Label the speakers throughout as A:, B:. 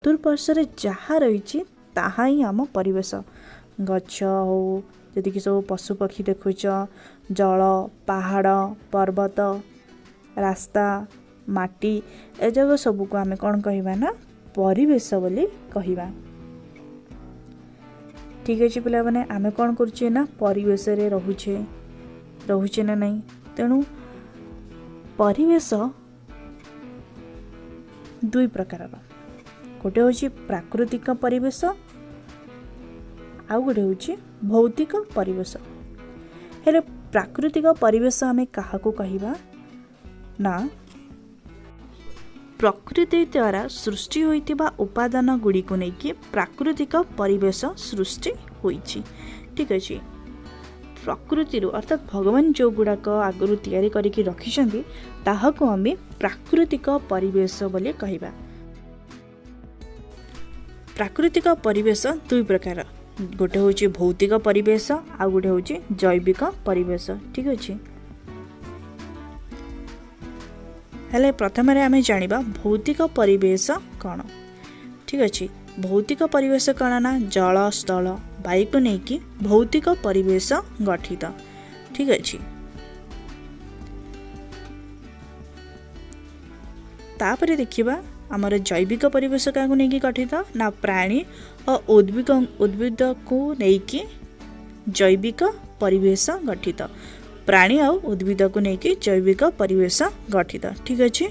A: ଚତୁଃପାର୍ଶ୍ୱରେ ଯାହା ରହିଛି ତାହା ହିଁ ଆମ ପରିବେଶ। ଗଛ ହଉ, ଯେତିକି ସବୁ ପଶୁପକ୍ଷୀ ଦେଖୁଛ, ଜଳ, ପାହାଡ଼, ପର୍ବତ, ରାସ୍ତା, ମାଟି, ଏଯାକ ସବୁକୁ ଆମେ କ'ଣ କହିବା ନା ପରିବେଶ ବୋଲି କହିବା। ଠିକ୍ ଅଛି ପିଲାମାନେ, ଆମେ କ'ଣ କରୁଛେ ନା ପରିବେଶରେ ରହୁଛେ ନା ନାହିଁ? ତେଣୁ ପରିବେଶ ଦୁଇ ପ୍ରକାରର, ଗୋଟେ ହେଉଛି ପ୍ରାକୃତିକ ପରିବେଶ ଆଉ ଗୋଟେ ହେଉଛି ଭୌତିକ ପରିବେଶ। ହେଲେ ପ୍ରାକୃତିକ ପରିବେଶ ଆମେ କାହାକୁ କହିବା ନା ପ୍ରକୃତି ଦ୍ୱାରା ସୃଷ୍ଟି ହୋଇଥିବା ଉପାଦାନ ଗୁଡ଼ିକୁ ନେଇକି ପ୍ରାକୃତିକ ପରିବେଶ ସୃଷ୍ଟି ହୋଇଛି। ଠିକ୍ ଅଛି, ପ୍ରକୃତିରୁ ଅର୍ଥାତ୍ ଭଗବାନ ଯେଉଁଗୁଡ଼ାକ ଆଗରୁ ତିଆରି କରିକି ରଖିଛନ୍ତି ତାହାକୁ ଆମେ ପ୍ରାକୃତିକ ପରିବେଶ ବୋଲି କହିବା। ପ୍ରାକୃତିକ ପରିବେଶ ଦୁଇ ପ୍ରକାର, ଗୋଟେ ହେଉଛି ଭୌତିକ ପରିବେଶ ଆଉ ଗୋଟେ ହେଉଛି ଜୈବିକ ପରିବେଶ। ଠିକ୍ ଅଛି, ହେଲେ ପ୍ରଥମରେ ଆମେ ଜାଣିବା ଭୌତିକ ପରିବେଶ କ'ଣ। ଠିକ୍ ଅଛି, ଭୌତିକ ପରିବେଶ କ'ଣ ନା ଜଳ, ସ୍ଥଳ, ବାୟୁକୁ ନେଇକି ଭୌତିକ ପରିବେଶ ଗଠିତ। ଠିକ୍ ଅଛି, ତାପରେ ଦେଖିବା ଆମର ଜୈବିକ ପରିବେଶ କାହାକୁ ନେଇକି ଗଠିତ ନା ପ୍ରାଣୀ ଓ ଉଦ୍ଭିଦକୁ ନେଇକି ଜୈବିକ ପରିବେଶ ଗଠିତ। ପ୍ରାଣୀ ଆଉ ଉଦ୍ଭିଦକୁ ନେଇକି ଜୈବିକ ପରିବେଶ ଗଠିତ। ଠିକ୍ ଅଛି,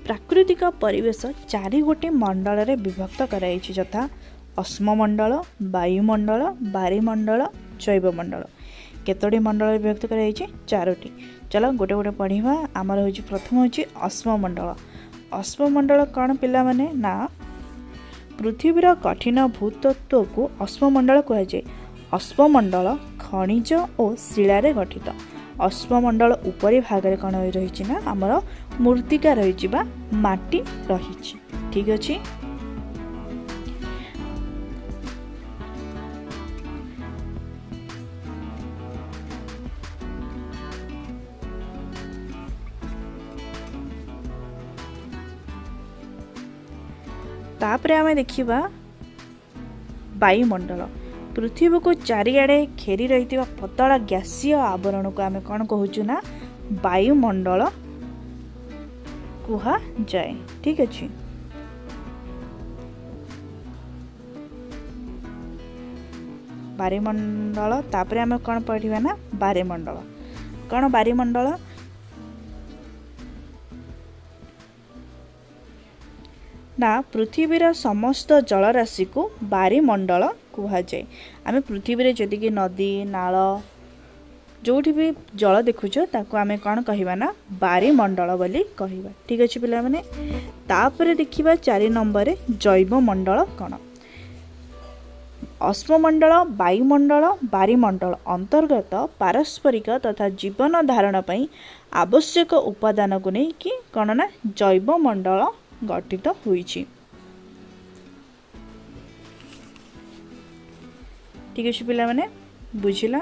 A: ପ୍ରାକୃତିକ ପରିବେଶ ଚାରି ଗୋଟି ମଣ୍ଡଳରେ ବିଭକ୍ତ କରାଯାଇଛି, ଯଥା ଅଶ୍ମମଣ୍ଡଳ, ବାୟୁମଣ୍ଡଳ, ବାରିମଣ୍ଡଳ, ଜୈବମଣ୍ଡଳ। କେତୋଟି ମଣ୍ଡଳରେ ବିଭକ୍ତ କରାଯାଇଛି? ଚାରୋଟି। ଚାଲ ଗୋଟେ ଗୋଟେ ପଢ଼ିବା। ଆମର ହେଉଛି ପ୍ରଥମ ହେଉଛି ଅଶ୍ମମଣ୍ଡଳ। ଅଶ୍ମମଣ୍ଡଳ କ'ଣ ପିଲାମାନେ ନା ପୃଥିବୀର କଠିନ ଭୂତତ୍ତ୍ୱକୁ ଅଶ୍ମମଣ୍ଡଳ କୁହାଯାଏ। ଅଶ୍ମମଣ୍ଡଳ ଖଣିଜ ଓ ଶିଳାରେ ଗଠିତ। ଅଶ୍ମମଣ୍ଡଳ ଉପରି ଭାଗରେ କ'ଣ ରହିଛି ନା ଆମର ମୃତ୍ତିକା ରହିଛି ବା ମାଟି ରହିଛି। ଠିକ୍ ଅଛି, ତାପରେ ଆମେ ଦେଖିବା ବାୟୁମଣ୍ଡଳ। ପୃଥିବୀକୁ ଚାରିଆଡ଼େ ଘେରି ରହିଥିବା ପତଳା ଗ୍ୟାସୀୟ ଆବରଣକୁ ଆମେ କ'ଣ କହୁଛୁ ନା ବାୟୁମଣ୍ଡଳ କୁହାଯାଏ। ଠିକ୍ ଅଛି, ବାରିମଣ୍ଡଳ। ତାପରେ ଆମେ କ'ଣ ପଢ଼ିବା ନା ବାରିମଣ୍ଡଳ। କ'ଣ ବାରିମଣ୍ଡଳ? ନା ପୃଥିବୀର ସମସ୍ତ ଜଳରାଶିକୁ ବାରିମଣ୍ଡଳ କୁହାଯାଏ। ଆମେ ପୃଥିବୀରେ ଯେତିକି ନଦୀ, ନାଳ, ଯେଉଁଠି ବି ଜଳ ଦେଖୁଛ ତାକୁ ଆମେ କ'ଣ କହିବା ନା ବାରିମଣ୍ଡଳ ବୋଲି କହିବା। ଠିକ୍ ଅଛି ପିଲାମାନେ, ତାପରେ ଦେଖିବା 4 ନମ୍ବରରେ ଜୈବମଣ୍ଡଳ କ'ଣ। ଅଶ୍ମମଣ୍ଡଳ, ବାୟୁମଣ୍ଡଳ, ବାରିମଣ୍ଡଳ ଅନ୍ତର୍ଗତ ପାରସ୍ପରିକ ତଥା ଜୀବନ ଧାରଣ ପାଇଁ ଆବଶ୍ୟକ ଉପାଦାନକୁ ନେଇକି କ'ଣ ନା ଜୈବମଣ୍ଡଳ ଗଠିତ ହୋଇଛି। ଠିକ୍ ଅଛି ପିଲାମାନେ, ବୁଝିଲା?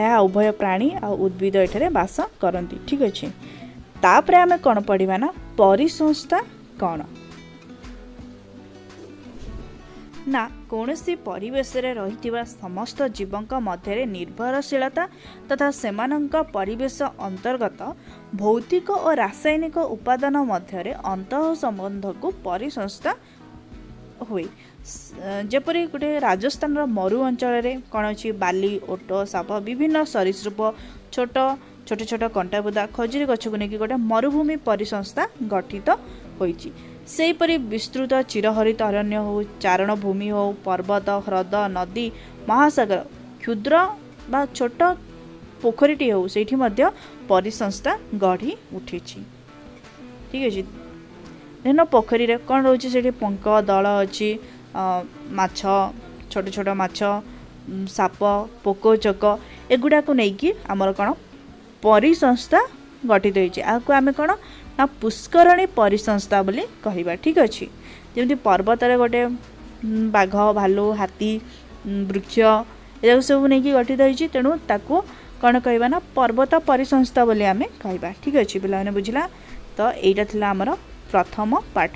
A: ଏହା ଉଭୟ ପ୍ରାଣୀ ଆଉ ଉଦ୍ଭିଦ ଏଠାରେ ବାସ କରନ୍ତି। ଠିକ୍ ଅଛି, ତାପରେ ଆମେ କ'ଣ ପଢ଼ିବା ନା ପରିସଂସ୍ଥା କ'ଣ ନା କୌଣସି ପରିବେଶରେ ରହିଥିବା ସମସ୍ତ ଜୀବଙ୍କ ମଧ୍ୟରେ ନିର୍ଭରଶୀଳତା ତଥା ସେମାନଙ୍କ ପରିବେଶ ଅନ୍ତର୍ଗତ ଭୌତିକ ଓ ରାସାୟନିକ ଉପାଦାନ ମଧ୍ୟରେ ଅନ୍ତଃ ସମ୍ବନ୍ଧକୁ ପରିସଂସ୍ଥା ହୁଏ। ଯେପରି ଗୋଟେ ରାଜସ୍ଥାନର ମରୁ ଅଞ୍ଚଳରେ କ'ଣ ଅଛି, ବାଲି, ଓଟ, ସାପ, ବିଭିନ୍ନ ସରୀସୃପ, ଛୋଟ ଛୋଟ କଣ୍ଟାବୁଦା, ଖଜୁରୀ ଗଛକୁ ନେଇକି ଗୋଟେ ମରୁଭୂମି ପରିସଂସ୍ଥା ଗଠିତ ହୋଇଛି। ସେହିପରି ବିସ୍ତୃତ ଚିରହରିତ ଅରଣ୍ୟ ହେଉ, ଚାରଣ ଭୂମି ହେଉ, ପର୍ବତ, ହ୍ରଦ, ନଦୀ, ମହାସାଗର, କ୍ଷୁଦ୍ର ବା ଛୋଟ ପୋଖରୀଟି ହେଉ, ସେଇଠି ମଧ୍ୟ ପରିସଂସ୍ଥା ଗଢ଼ି ଉଠିଛି। ଠିକ୍ ଅଛି, ବିଭିନ୍ନ ପୋଖରୀରେ କ'ଣ ରହୁଛି, ସେଇଠି ପଙ୍କ ଦଳ ଅଛି, ମାଛ, ଛୋଟ ଛୋଟ ମାଛ, ସାପ, ପୋକ ଜୋକ, ଏଗୁଡ଼ାକୁ ନେଇକି ଆମର କ'ଣ ପରିସଂସ୍ଥା ଗଠିତ ହୋଇଛି। ଏହାକୁ ଆମେ କ'ଣ ନା ପୁଷ୍କରଣୀ ପରିସଂସ୍ଥା ବୋଲି କହିବା। ଠିକ୍ ଅଛି, ଯେମିତି ପର୍ବତରେ ଗୋଟେ ବାଘ, ଭାଲୁ, ହାତୀ, ବୃକ୍ଷ ଏଯାକ ସବୁ ନେଇକି ଗଠିତ ହୋଇଛି, ତେଣୁ ତାକୁ କ'ଣ କହିବା ନା ପର୍ବତ ପରିସଂସ୍ଥା ବୋଲି ଆମେ କହିବା। ଠିକ୍ ଅଛି ପିଲାମାନେ, ବୁଝିଲା ତ? ଏଇଟା ଥିଲା ଆମର ପ୍ରଥମ ପାଠ।